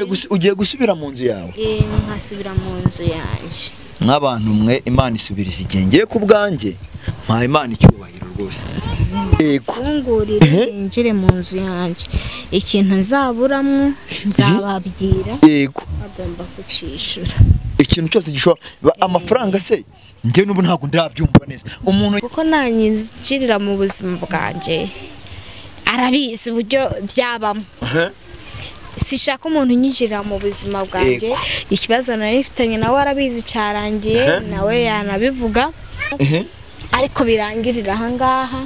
Ugiye gusubira mu nzu yawe? Nkasubira mu nzu yanjye. Nk'abantu mwe Imana isubiriza igihe, ngiye ku bwanjye mpa Imana icyubahiro rwose. Yego. Fungurire ninjire mu nzu yanjye. Ikintu nzaburamwo nzababwira. Yego. Agomba kucishura. Ikintu cyose gishobora amafaranga se njye n'ubu ntabwo ndabyumva neza. Umuntu kuko nanyinjirira mu buzima bwanjye arabizi uburyo byabamo. Sishaka umuntu unyinjirira mu buzima bwanjye. Ikibazo nari mfitanye nawe arabizi cyarangiye, nawe yanabivuga. Ariko birangirira aha ngaha.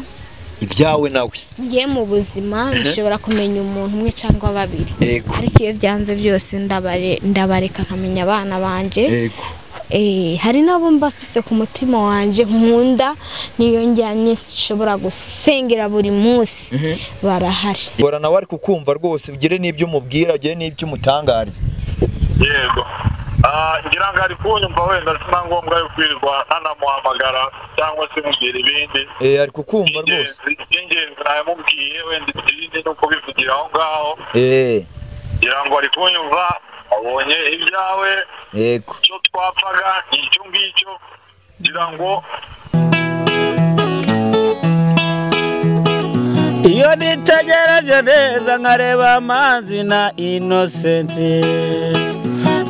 Ibyawe nawe ngiye mu buzima nshobora kumenya umuntu umwe cyangwa babiri. Ariko iyo byanze byose ndabareka nkamenya abana banje. Hari nabo mbafise ku mutima wanje nkunda, niyo njyanye sinshobora gusengera buri munsi, barahari. Bora nawe ari kukumva rwose, ugire n'ibyo umubwira, ugire n'ibyo umutangariza. Yego. Ngira ngo ari kunyumva wenda sina ngombwa yo kwirirwa ntanamuhamagara cyangwa se mubwira ibindi. Ari kukumva rwose. Iby'ingenzi nabimubwiye, wenda ibindi ni uko bivugira aho ngaho. Ngira ngo ari kunyumva, abonye ibyawe. Yego. Icyo twapfaga ni icyo ngicyo, ngira ngo iyo nitegereje neza nkareba amazi na Innocent.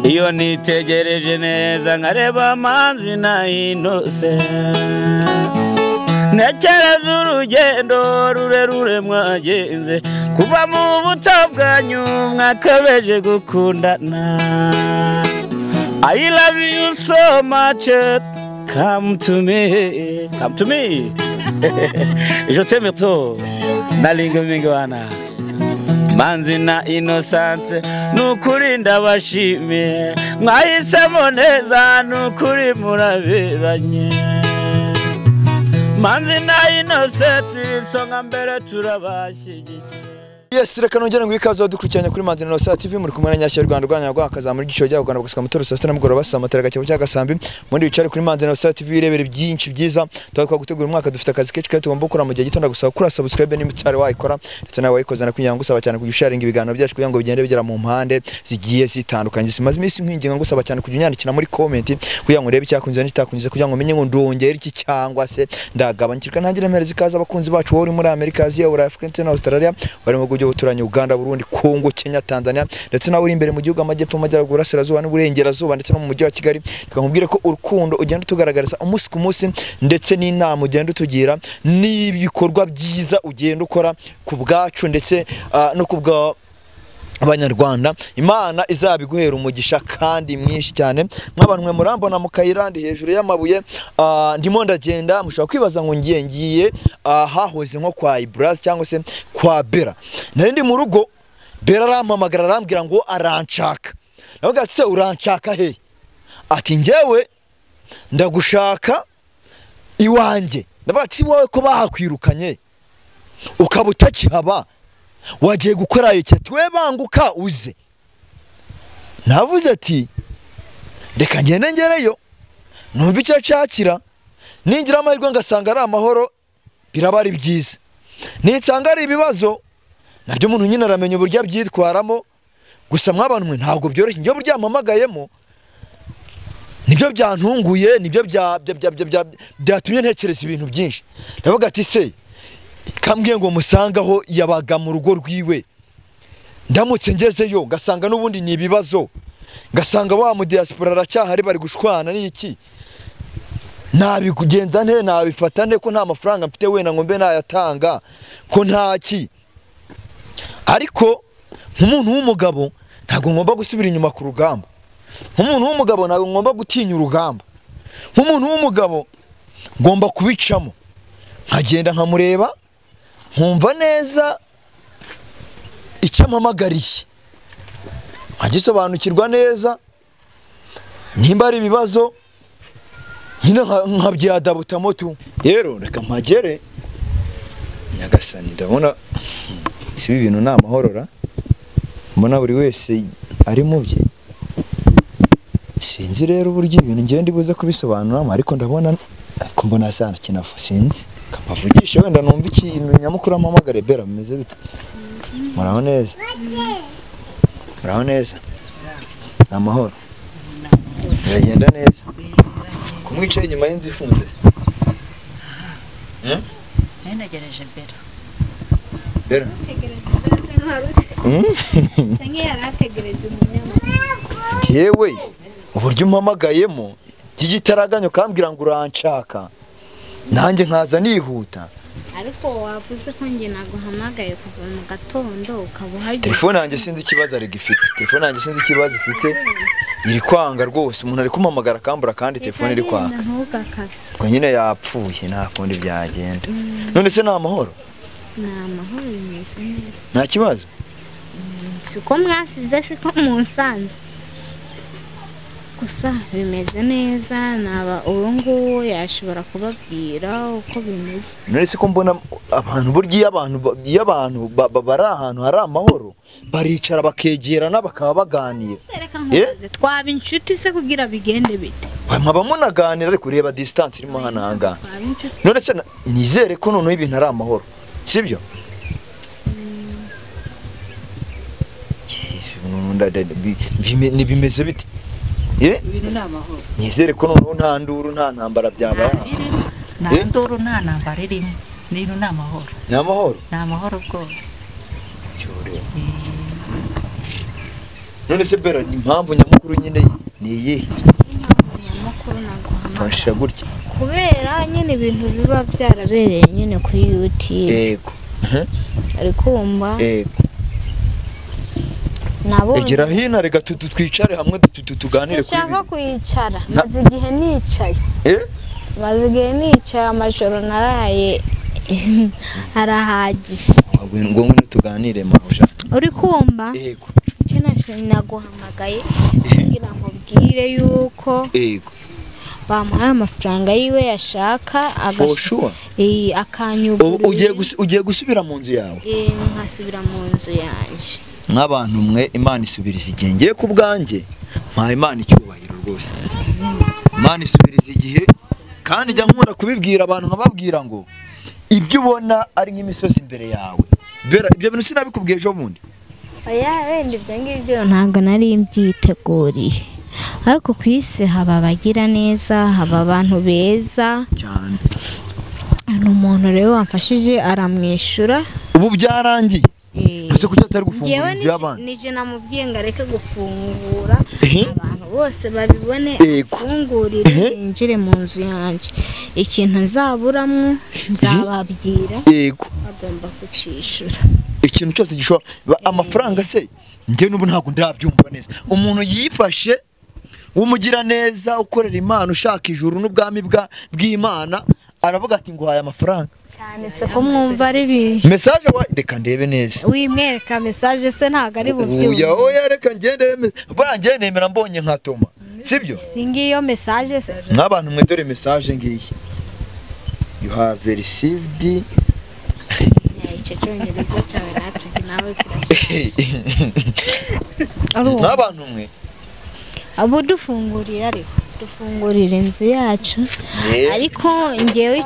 Iyo nitegereje neza nkareba amazi na Innocent. Ntekereza urugendo rurerure mwagenze, kuva mu buto bwanyu mwakabeje gukundana. I love you so much, come to me, come to me. Je t'aime trop, nalinga mingwana. Manzi na Innocent, nukuri ndabashimiye, mwahisemo neza nukuri muraberanye. Manzi na Innocent, isonga mbere turabashyigikiye. Yes, reka nongere ngo ikaze dukurikiranye kuri Manzi na Innocent TV, muri kumwe na Nyashya Rwanda rwanya rwakazamura igico cya Uganda bagasika mutoro saa sita nimugoroba saa matara gakebo cya Gasambi. Muri wicare kuri Manzi na Innocent TV irebere byinshi byiza twakwa gutegura umwaka, dufite akazi kenshi kandi tugomba gukora mu gihe gito. Ndagusaba kuri subscribe nimba utari wayikora, ndetse nawe wayikoze na kugira ngo usaba cyane kujya sharing ibiganiro byacu kugira ngo bigende bigera mu mpande zigiye zitandukanye. Simaze iminsi nkwinginga ngusaba cyane kujya unyandikira muri comment kugira ngo urebe icyakunze n'ikitakunze, kugira ngo umenye ngo ndongera iki cyangwa se ndagabanyikirwa. Ntangire mpereza ikaze abakunzi bacu wowe uri muri Amerika, Aziya, Burayi, Afurika ndetse na Australia, bari mu bihugu by'ubuturanyi Uganda, Burundi, Kongo, Kenya, Tanzania, ndetse nawe uri imbere mu gihugu amajyepfo, amajyaruguru, burasirazuba n'uburengerazuba, ndetse no mu mujyi wa Kigali. Reka nkubwire ko urukundo ugenda utugaragariza umunsi ku munsi, ndetse n'inama ugenda utugira n'ibikorwa byiza ugenda ukora ku bwacu ndetse no ku bwa Abanyarwanda, Imana izabiguhera umugisha kandi mwinshi cyane. Mw'abantu mwe murambona mu kayira ndi hejuru y'amabuye, ndimo ndagenda, mushobora kwibaza ngo ngiye hahoze nko kwa Ibras cyangwa se kwa Bera. Nari ndi mu rugo, Bera arampamagara arambwira ngo aranshaka. Navuga ati se uranshaka he? Ati njyewe ndagushaka iwanjye. Ndavuga ati wowe ko bahakwirukanye ukaba utakihaba, wagiye gukora iki? Twe banguka uze. Navuze ati reka ngende ngereyo numva icyo cyakira, ningira amahirwe ngasanga ari amahoro biraba ari byiza, nitsanga ari ibibazo nabyo umuntu nyine aramenya uburyo abyitwaramo. Gusa mwabantu mwe ntabwo byoroshye, njye burya mpamagayemo nibyo byantunguye, nibyo byatumye ntekereza ibintu byinshi. Ndavuga ati se kambwiye ngo musangaho yabaga mu rugo rwiwe, ndamutse ngezeyo ngasanga n'ubundi ni ibibazo, ngasanga wa mu diaspora aracyahari bari gushwana n'iki, nabikugenza nte, nabifata nte ko nta mafaranga mfite wenda ngo mbe nayatanga ko ntaki. Ariko nk'umuntu w'umugabo ntabwo ngomba gusubira inyuma ku rugamba, nk'umuntu w'umugabo ntabwo ngomba gutinya urugamba, nk'umuntu w'umugabo ngomba kubicamo, nkagenda nkamureba nkumva neza icyo ampamagariye, nkagisobanukirwa neza, nimba ari ibibazo nyine nkabyadabutamo tu. Rero reka mpagere Nyagasani, ndabona si ibintu ni amahorora, mbona buri wese ari mu bye. Sinzi rero uburyo ibintu ngende buze kubisobanuramo, ariko ndabona ariko mbona sana kinafu sinzi kampavugisha wenda numva ikintu nyamukuru ampamagare. Bera bimeze bite? Muraho neza? Muraho neza? Amahoro. Biragenda neza. Kumwicaye inyuma y'inzu ifunze. Ntegereje Bera. Bera. Jewe uburyo umpamagayemo by'igitaraganya ukambwira ngo uranshaka nanjye nkaza nihuta. Ariko wavuze ko nge naguhamagaye kuva mu gatondo ukaba uhageze. Telefone yanjye sinzi ikibazo ari gifite. Telefone yanjye sinzi ikibazo ifite. Iri kwanga rwose, umuntu ari kumpamagara akambura kandi telefone iri kwaka. Ubwo nyine yapfuye nta kundi byagenda. None se ni amahoro? Ni amahoro, bimeze neza. Nta kibazo? Siko mwasize siko munsanze. Gusa bimeze neza, naba uwo nguwo yashobora kubabwira uko bimeze. None se ko mbona abantu burya iyo abantu bari ahantu hari amahoro baricara bakegerana bakaba baganira. Twaba inshuti se kugira bigende bite? Mwaba munaganira ariko ureba distance irimo hano ahangaha. None se nizere ko noneho ibintu ari amahoro, sibyo? Bimeze bite? Ibintu ni amahoro. Nizere ko noneho nta nduru nta ntambara byabaye. Nta nduru nta ntambara irimo. Ibintu ni amahoro. Ni amahoro? Ni amahoro rwose. None se Bera, impamvu nyamukuru nyine ni iyihe? Impamvu nyamukuru naguhamagara. Fasha gutya. Kubera nyine ibintu biba byarabereye nyine kuri YouTube. Yego. Ari kumva. Yego. Nabonye. Egera hino reka twicare hamwe tuganire kuri. Sinshaka kwicara. Maze igihe nicaye. Maze igihe nicaye amajoro naraye arahagije. Ngo ngwino tuganire mabuja. Uri kumva? Yego. Icyo naguhamagaye kugira ngo mbwire yuko yego bamuhaye amafaranga yiwe yashaka akanyugurura. Ugiye gusubira mu nzu yawe? Nkasubira mu nzu yanjye. Nk'abantu mwe Imana isubiriza igihe. Ngiye ku bwanjye mpa Imana icyubahiro rwose. Imana isubiriza igihe kandi njya nkunda kubibwira abantu nkababwira ngo ibyo ubona ari nk'imisozi imbere yawe. Bera ibyo bintu sinabikubwiye ejo bundi. Oya wenda ibyo ngibyo ntabwo nari mbyiteguriye. Ariko ku isi haba abagira neza, haba abantu beza cyane. Hari umuntu rero wamfashije aramwishyura. Ubu byarangiye. Ese kuki atari gufungura inzu y'abandi? Nije namubwiye ngo areke gufungura abantu bose babibone, afungurire yinjire mu nzu yanjye. Ikintu nzaburamwo nzababwira. Yego. Agomba kucishura. Ikintu cyose gishobora amafaranga se njye n'ubu ntabwo ndabyumva neza. Umuntu yifashe w'umugira neza ukorera Imana ushaka ijuru n'ubwami bw'Imana aravuga ati nguhaye amafaranga. Cyane se ko mwumva ari bi message wa reka ndebe neza. Wimwereka message se ntago ari bubyumve. Oya reka ngende bwanjye nemera mbonye nka Toma. Sibyo? Singiyo message se. Nk'abantu mwe dore message ngiyi. You have received. Icyo cyongereza cyawe nacyo nawe kirashaje. Nk'abantu mwe abo dufunguriye ariko dufungurira inzu yacu. Ariko ngewe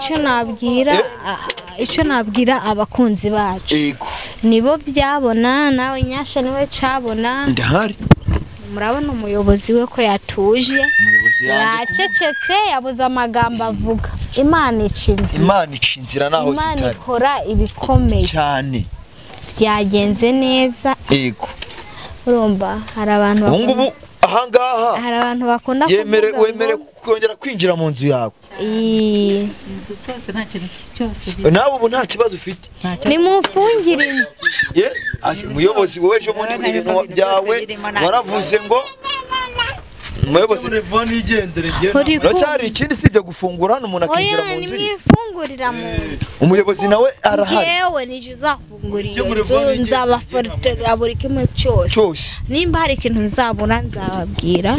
icyo nabwira abakunzi bacu nibo byabona, nawe Nyasha niwe cabona. Ndahari. Murabona umuyobozi we ko yatuje, yacecetse, yabuze amagambo avuga. Imana ica inzira. Imana ica inzira naho zitari. Imana ikora ibikomeye cyane. Byagenze neza. Yego. Urumva hari abantu ubu ahangaha hari abantu bakunda kuvuga wemere kongera kwinjira mu nzu yawe. Inzu byose nta kintu cyose. Nawe ubu nta kibazo ufite. Nimufungire inzu. Ye, muyobozi wowe ejo bundi ibintu byawe waravuze ngo muyobozi uracyari ikindi sibyo gufungura hano umuntu akinjira mu nzu. Oya nimwifungurira mu nzu. Umuyobozi nawe arahari. Yewe nije uzafungura iyo nzu nzabaforera buri kimwe cyose. Nimba hari ikintu nzabura nzababwira.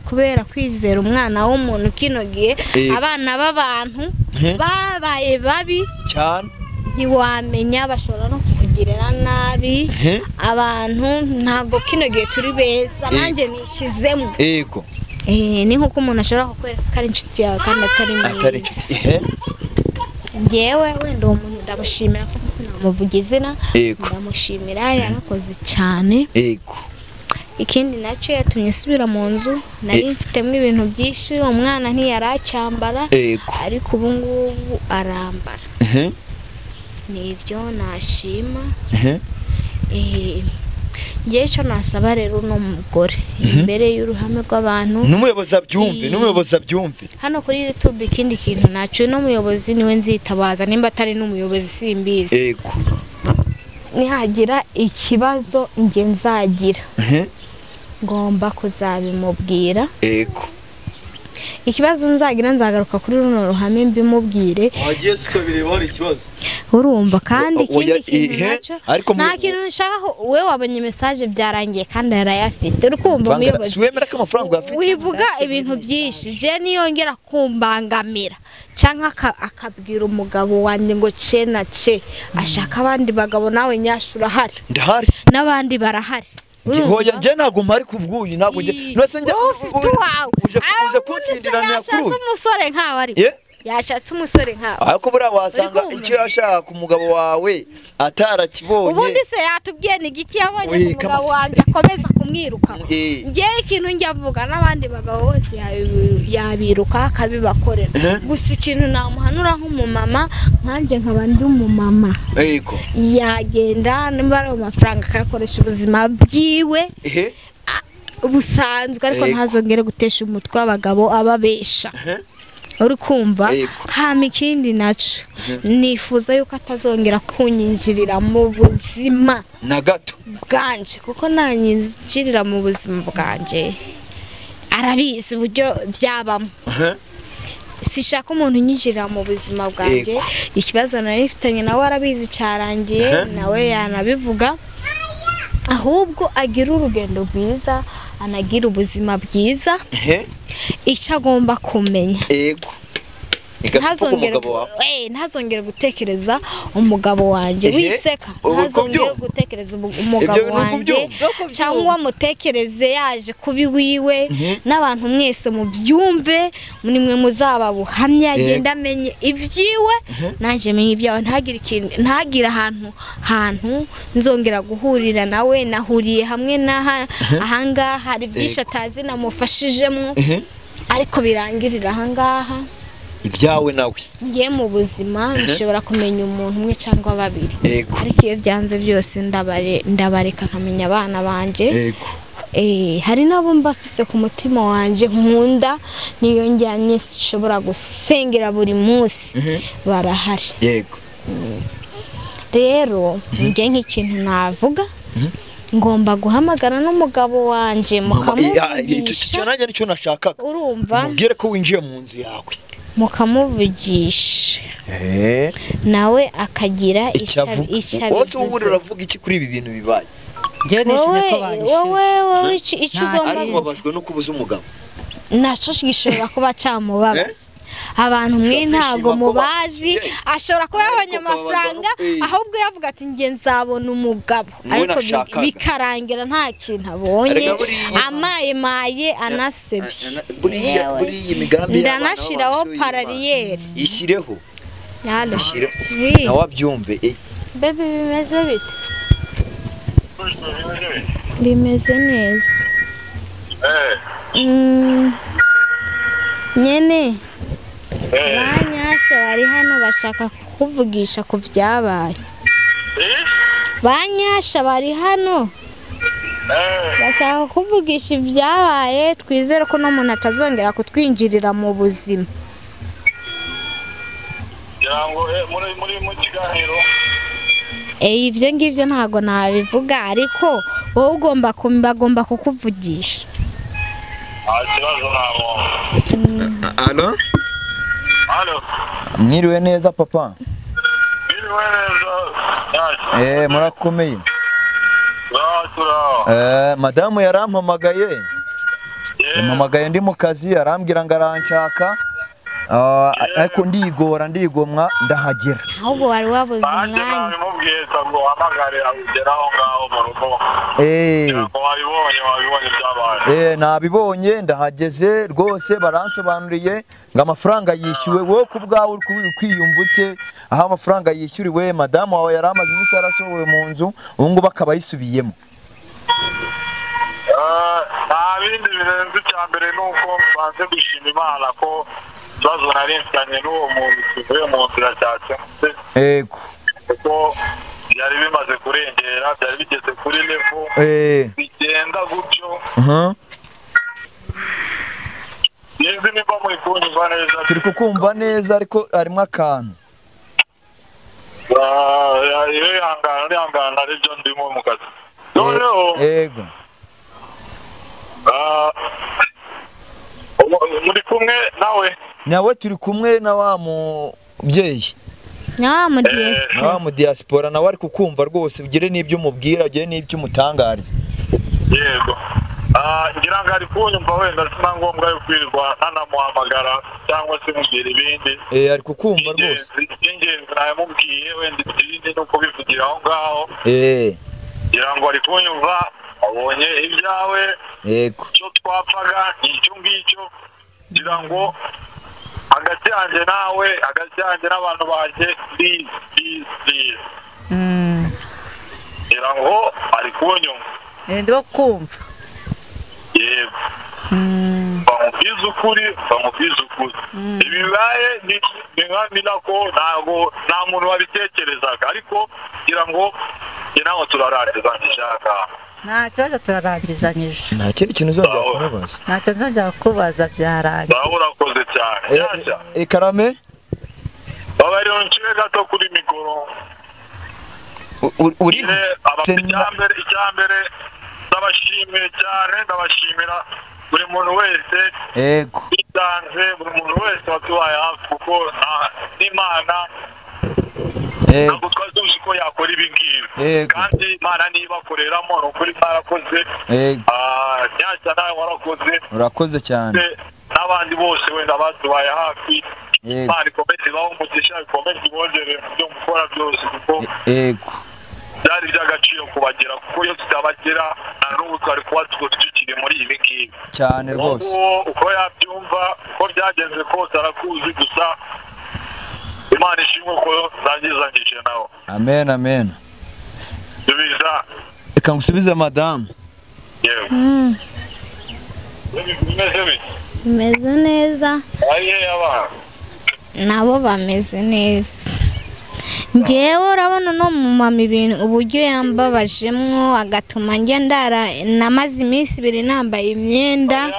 Kubera kwizera umwana w'umuntu kino gihe abana b'abantu babaye babi cyane. Ntiwamenya bashobora no kukugirira nabi. Abantu ntago kino gihe turi beza nanjye nishyizemo. Yego. Ni nkuko umuntu ashobora kukwereka ko ari inshuti yawe kandi atari mwiza. Ngewe wenda uwo muntu ndamushimira ko sinamuvuga izina. Ndamushimira yarakoze cyane. Yego. Ikindi nacyo yatumye nsubira mu nzu, nari mfitemo ibintu byinshi, umwana ntiyaracyambara ariko ubu ngubu arambara. Nibyo nashima. Ngewe icyo nasaba rero uno mugore imbere y'uruhame rw'abantu, n'umuyobozi abyumve, n'umuyobozi abyumve hano kuri YouTube. Ikindi kintu nacyo, n'umuyobozi niwe nzitabaza, nimba atari n'umuyobozi simbizi. Yego. Nihagira ikibazo nge nzagira, ngomba kuzabimubwira. Yego. Ikibazo nzagira nzagaruka kuri runo ruhame mbimubwire. Wagiye ukabireba hari ikibazo. Urumva kandi ikindi kintu nacyo, nta kintu nshaka, we wabonye message byarangiye kandi yarayafite. Uri kumva umuyobozi? Wemera ko amafaranga uyafite? Wivuga ibintu byinshi, je niyongera kumbangamira cyangwa akabwira umugabo wanjye ngo ce na ce ashaka abandi bagabo, nawe nyashura hari. Ndahari. N'abandi barahari. Hoya nje ntago mpari kubwuyu, ntago nje nose nje ufite wawe uje kuntsindirana kuri umusore nkawe ari yashatse umusore nkawe, ariko buriya wasanga icyo yashaka ku mugabo wawe atarakibonye. Ubundi se yatubwiye ni giki yabonye ku mugabo wanjye akomeza kumwiruka? Ngewe ikintu njya mvuga n'abandi bagabo bose yabiruka akabibakorera. Gusa ikintu namuhanura nk'umumama, nkanjye nkaba ndi umumama, yego, yagenda nimba ari amafaranga akayakoresha ubuzima bwiwe busanzwe, ariko ntazongere gutesha umutwe w'abagabo ababesha. Uri kumva? Hama ikindi naco, nifuza yuko atazongera kunyinjirira mu buzima na gato bwanje, kuko nanyinjirira mu buzima bwanje arabizi uburyo byabamo. Sishaka umuntu unyinjirira mu buzima bwanje. Ikibazo nari mfitanye nawe arabizi cyarangiye, nawe yanabivuga. Ahubwo agira urugendo rwiza, anagira ubuzima bwiza. Icyo agomba kumenya, yego, ntazongere gutekereza umugabo wanjye wiseka, ntazongere gutekereza umugabo wanjye cyangwa mutekereze yaje kubi wiwe. N'abantu mwese mubyumve, nimwe muzaba buhamya, agenda amenye ibyiwe nanjye menye ibyawe, ntagire ikintu, ntagire ahantu nzongera guhurira nawe. Nahuriye hamwe n'aha ahangaha hari byinshi atazi namufashijemo, ariko birangirira ahangaha. Ibyawe nawe ngiye mu buzima nshobora kumenya umuntu umwe cyangwa babiri, ariko iyo byanze byose ndabareka nkamenya abana banje. Hari nabo mbafise ku mutima wanje nkunda, niyo njyanye nshobora gusengera buri munsi, barahari. Yego. Rero ngiye nk'ikintu navuga, ngomba guhamagara n'umugabo wanje mukamuvugisha. Icyo nanjye nicyo nashakaga. Urumva? Mubwire ko winjiye mu nzu yawe, mukamuvugisha nawe akagira icyo avuga. Wose ubundi uravuga iki kuri ibi bintu bibaye? Njye nishimye ko banyishyuye. Wowe icyo ugomba, ariko babazwe no kubuza umugabo, naco gishobora kuba cyamubabaza. Abantu mwe ntago mubazi, ashobora kuba yabonye amafaranga ahubwo yavuga ati nge nzabona umugabo, ariko bikarangira nta kintu abonye, amaye maye anasebye. Ndanashiraho paraliyeri ishyireho nawe abyumve. Bebe bimeze bite? Bimeze neza. Nyene Banyasha bari hano bashaka kukuvugisha ku byabaye. Banyasha bari hano bashaka kukuvugisha ibyabaye, twizere ko no muntu atazongera kutwinjirira mu buzima. Muri mu kiganiro. Ibyo ngibyo ntago nabivuga, ariko wowe ugomba bagomba kukuvugisha. Allo? Allo. Mwiriwe neza papa? Mwiriwe neza. Murakomeye. Madamu yarampamagaye. Yampamagaye ndi mu kazi, arambwira ngo aranshaka. Ariko ndigora ndigomwa ndahagera. Ahubwo wari wabuze umwanya. Namubwiye ngo uhamagare agera aho ngaho mu rugo. Wabibonye byabaye. Nabibonye ndahageze rwose, baransobanuriye ngo amafaranga yishyuwe. Wowe ku bwawe uri kwiyumva ute aho amafaranga yishyuriwe? Madamu wawe yari amaze iminsi yarasohowe mu nzu, ubu ngubu akaba yisubiyemo. bindi birenze icya mbere ni uko mbanze gushima Imana ko ikibazo nari mfitanye n'uwo muntu kivuye mu nzira cyakemutse. Yego. Kuko byari bimaze kurengera, byari bigeze kuri level bigenda gutyo. Sinzi niba muri kunyumva neza. Turi kukumva neza ariko harimo akantu. Ihangana aribyo ndimo mu kazi. Noneho yego. Muri kumwe nawe? Nawe turi kumwe na wa mubyeyi. Na mu diaspora. Na mu diaspora nawe ari kukumva rwose, ugire n'ibyo umubwira, ugire n'ibyo umutangariza. Yego. Ngira ngo ari kunyumva wenda sina ngombwa yo kwirirwa nanamuhamagara cyangwa se mubwira ibindi. Ari kukumva rwose. Ingenzi namubwiye wenda ibindi no kubivugira aho ngaho. Ngira ngo ari kunyumva, abonye ibyawe. Yego. Icyo twapfaga icyo ngicyo, ngira ngo hagati yanjye nawe, hagati yanjye n'abantu banjye, please. Ngira ngo ari kunyumva. Ndimo kumva. Yego. Bamubwiza ukuri. Ibibaye ni nka mirako, ntago nta muntu wabitekerezaga, ariko ngira ngo nawe turarangizanyije aha. Nta kibazo, turarangizanyije. Nta kindi kintu uzongera kumubaza. Ntacyo nzongera kubaza, byarangiye. Nawe urakoze cyane. Karame? Babarira ncire gato kuri mikoro. Uri icyambere ndabashimiye cyane, ndabashimira buri muntu wese. Yego. Bitanze buri muntu wese watubaye hafi, kuko n'Imana ntabwo twari tuzi ko yakora ibi ngibi, kandi Imana nibakoreramo ni ukuri mwarakoze. Nyacya nawe warakoze, urakoze cyane, n'abandi bose wenda batubaye hafi. Imana ikomeze ibahe umugisha, ikomeze ibongerere mu byo mukora byose, kuko byari iby'agaciro kubagera, kuko iyo tutabagera na n'ubu twari kuba tukiri muri ibi ngibi cyane rwose. Uko yabyumva, uko byagenze kose arakuzi, gusa Imana ishimwe ko zangizanyije nawe. Amen, amen. Subiza. Reka ngusubize madamu. Yego. Bimeze bite? Bimeze neza. Ayihe abana? Nabo bameze neza. Njyewe urabona no mumama ibintu uburyo yambabajemwo agatuma njya ndara, namaze iminsi ibiri nambaye imyenda.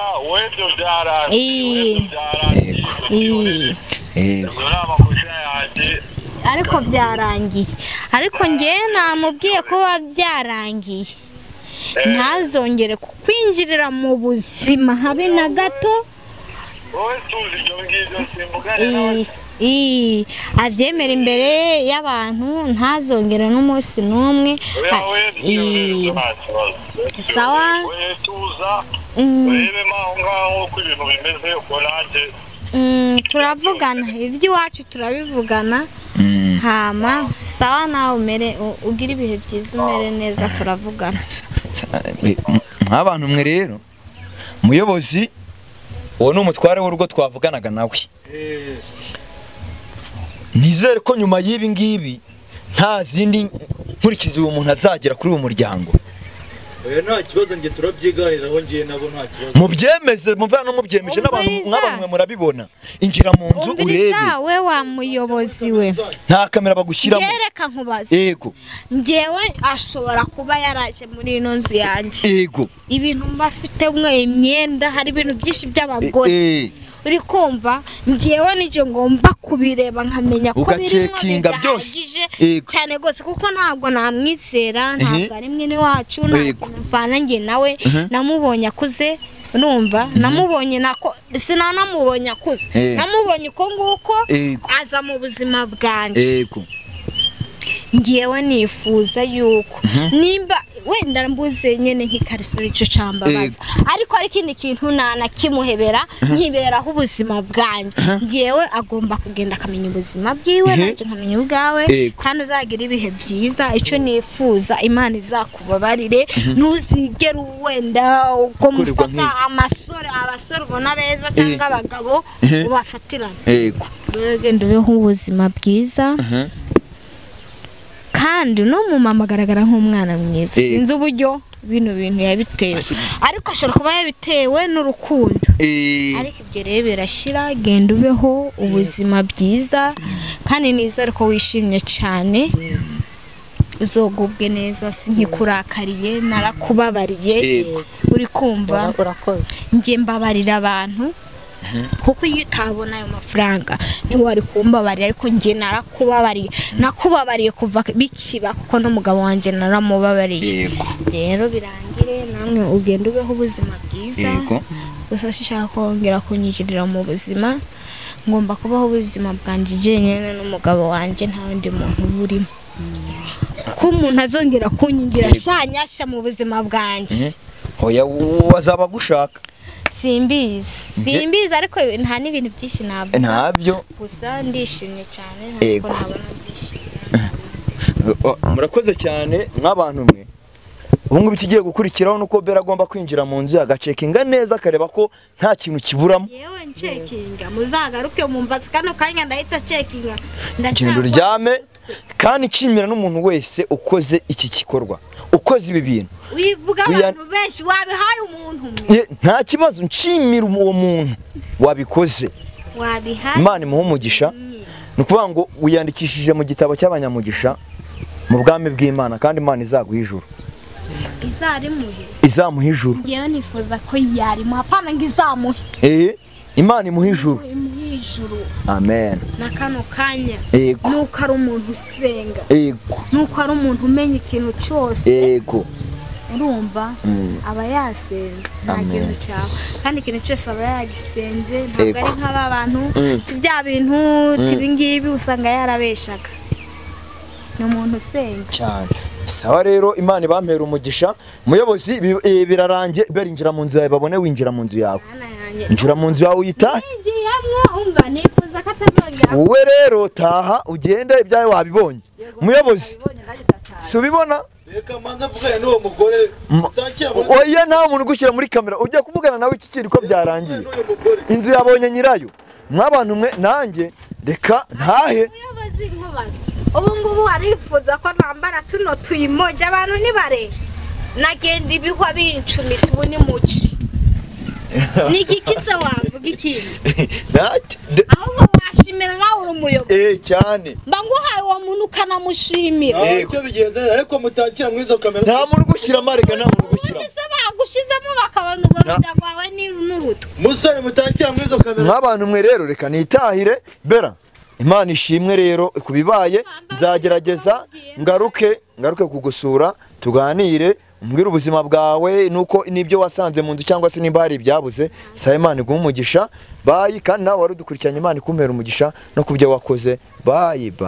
Ariko byarangiye. Ariko njyewe namubwiye ko byarangiye, ntazongere kukwinjirira mu buzima habe na gato. Abyemera imbere y'abantu, ntazongere n'umunsi n'umwe. Sawa. Turavugana iby'iwacu, turabivugana. Hama sawa, nawe umere ugira ibihe byiza, umere neza, turavugana. Nk'abantu mwe rero, muyobozi uwo ni umutware w'urugo twavuganaga nawe. Nizere ko nyuma y'ibi ngibi nta zindi nkurikizi uwo muntu azagera kuri uwo muryango. Oya nta kibazo, nge turabyiganiraho, ngiye nabo nta kibazo. Mubyemeze, muvana no mubyemeje n'abantu nk'abantu murabibona. Injira mu nzu urebe. We wa muyobozi we. Nta kamera bagushyiramo. Yereka nkubaze. Yego. Ngewe ashobora kuba yaraje muri ino nzu yanjye. Yego. Ibintu mbafite mwe imyenda, hari ibintu byinshi by'abagore. Uri kumva ngewe nije ngomba kubireba nkamenya ko birimo byose cyane gose, kuko ntabwo namwizera, ntabwo ari mwene wacu, ntabwo mvana nge nawe. Namubonye akuze, numva namubonye nako sinanamubonye akuze, namubonye uko nguko aza mu buzima bwanjye. Ngewe nifuza yuko nimba wenda mbuze nyene nk'ikariso ico cambabaza, ariko ari kindi kintu nana kimuhebera nkiberaho ubuzima bwanjye. Ngewe agomba kugenda akamenya ubuzima bwiwe, nanje nkamenya ubwawe, kandi uzagira ibihe byiza. Ico nifuza Imana izakubabarire, ntuzigere wenda uko mufata amasore, abasore ubona beza cyangwa abagabo ubafatirana. Yego. Genda ubeho ubuzima bwiza. Kandi no mu mama agaragara nk'umwana mwiza, sinzi uburyo bino bintu yabitewe, ariko ashobora kuba yabitewe n'urukundo. Ariko ibyo rero birashira, genda ubeho ubuzima bwiza kandi nizere ko wishimye cyane, uzogubwe neza, sinkikurakariye, narakubabariye, uri kumva urakoze. Njye mbabarira abantu kuko iyo utabona ayo mafaranga ntiwari kumbabarira, ariko njye narakubabariye, nakubabariye kuva bikiba kuko n'umugabo wanjye naramubabariye. Rero birangire namwe ugenda ubeho ubuzima bwiza. Gusa sinshaka kongera kunyinjirira mu buzima, ngomba kubaho ubuzima bwanjye jyenyine n'umugabo wanjye, nta wundi muntu burimo. Ko umuntu azongera kunyinjira shanyasha mu buzima bwanjye. Oya wazaba gushaka. Simbizi ariko nta n'ibintu byinshi nabwo. Ntabyo. Gusa ndishimye cyane ntabwo nabona byishimye. Murakoze cyane nk'abantu mwe. Ubu ngubu ikigiye gukurikiraho nuko Bella agomba kwinjira mu nzu agacekinga neza akareba ko nta kintu kiburamo. Yewe ncekinga muzagaruke mumbaze kano kanya ndahita cekinga. Genda uryame kandi nshimira n'umuntu wese ukoze iki gikorwa, ukoze ibi bintu. Wivuga abantu benshi wabihaye umuntu umwe. Nta kibazo, nshimira uwo muntu wabikoze. Wabihaye. Imana imuhe umugisha. Ni ukuvuga ngo wiyandikishije mu gitabo cy'abanyamugisha mu bwami bw'Imana, kandi Imana izaguha ijuru. Izarimuhe. Izamuha ijuru. Ngewe nifuza ko yarimuha, apana ngo izamuhe. Imana imuha ijuru. Imuha ijuru. Amen. Na kano kanya. Nuko ari umuntu usenga. Nuko ari umuntu umenya ikintu cyose. Urumva aba yasenze nta kintu cyawe, kandi ikintu cyose aba yagisenze, ntabwo ari nk'aba bantu bya bintu ibingibi usanga yarabeshaga. Ni umuntu usenga cyane. Sawa rero Imana ibampera umugisha. Muyobozi birarangiye, berinjira mu nzu yawe babone winjira mu nzu yawe. Injira mu nzu yawe uyitahe. Wowe rero taha ugende ibyawe wabibonye. Muyobozi subibona. Reka manza mvugane n'uwo mugore utakira muri. Oya nta muntu ugushyira muri kamera, ujya kuvugana nawe iki kintu ko byarangiye. Inzu yabonye nyirayo. Mwabantu mwe nanjye reka ntahe. Muyobozi nkubaza. Ubu ngubu warifuza ko nambara tuno tuyimoje abantu nibare. Nagenda ibihwa bincumita ubu ni muci. Ni igiki se wavuga ikindi? Ntacyo. Ahubwo washimira nawe uri umuyobozi. Cyane. Mba nguhaye uwo muntu ukanamushimira. Icyo bigenda ariko mutakira muri izo kamera. Nta muntu ugushyira amarega, nta muntu ugushyira. Ubundi se bagushizemo bakabona urwo ruda rwawe n'urutwe. Musore mutakira muri izo kamera. Nk'abantu mwe rero reka nitahire Bella. Imana ishimwe rero kubibaye, nzagerageza ngaruke kugusura tuganire, umbwire ubuzima bwawe nuko nibyo wasanze mu nzu cyangwa se nimba hari ibyabuze. Sabe Imana iguhe umugisha. Bayi, kandi nawe wari udukurikiranye Imana ikumpera umugisha no kubyo wakoze. Bayi bayi.